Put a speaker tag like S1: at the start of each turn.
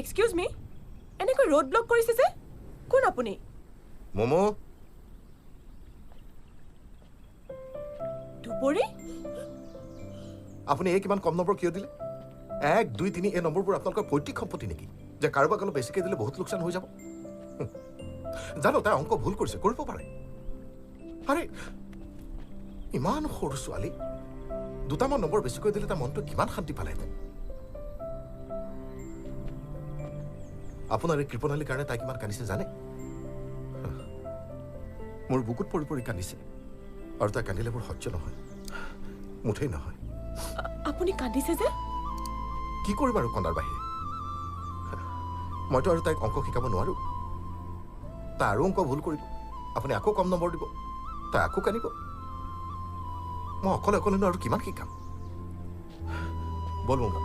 S1: Excuse মি, এনেকৈ road block কৰিছে যে, কোন আপুনি?
S2: মমো।
S1: দুবৰি,
S2: আপুনি এই কিমান কম নম্বৰ কিয় দিলে? 1, 2, 3 এই নম্বৰবোৰ আপোনালোকৰ পৈতৃক সম্পত্তি নেকি যে কাৰোবাক অলপ বেছিকৈ দিলে বহুত লোকচান হৈ যাব? জানো তাই অংক ভুল কৰিছে, কৰিব পাৰে। আৰে ইমান সৰু ছোৱালী, দুটামান নম্বৰ বেছিকৈ দিলে তাৰ মনটো কিমান শান্তি পালেহেঁতেন। আপোনাৰ এই কৃপণালীৰ কাৰণে তাই কিমান কান্দিছে জানে? মোৰ বুকুত পৰি পৰি কান্দিছে, আৰু তাই কান্দিলে মোৰ সহ্য নহয়, মুঠেই নহয়।
S1: আপুনি কান্দিছে যে?
S2: কি কৰিম আৰু কন্দাৰ বাহিৰে? মইতো আৰু তাইক অংক শিকাব নোৱাৰো। তাই আৰু অংক ভুল কৰিব, আপুনি আকৌ কম নম্বৰ দিব, তাই আকৌ কান্দিব। মই অকলে অকলেনো আৰু কিমান শিকাম? বল মমো,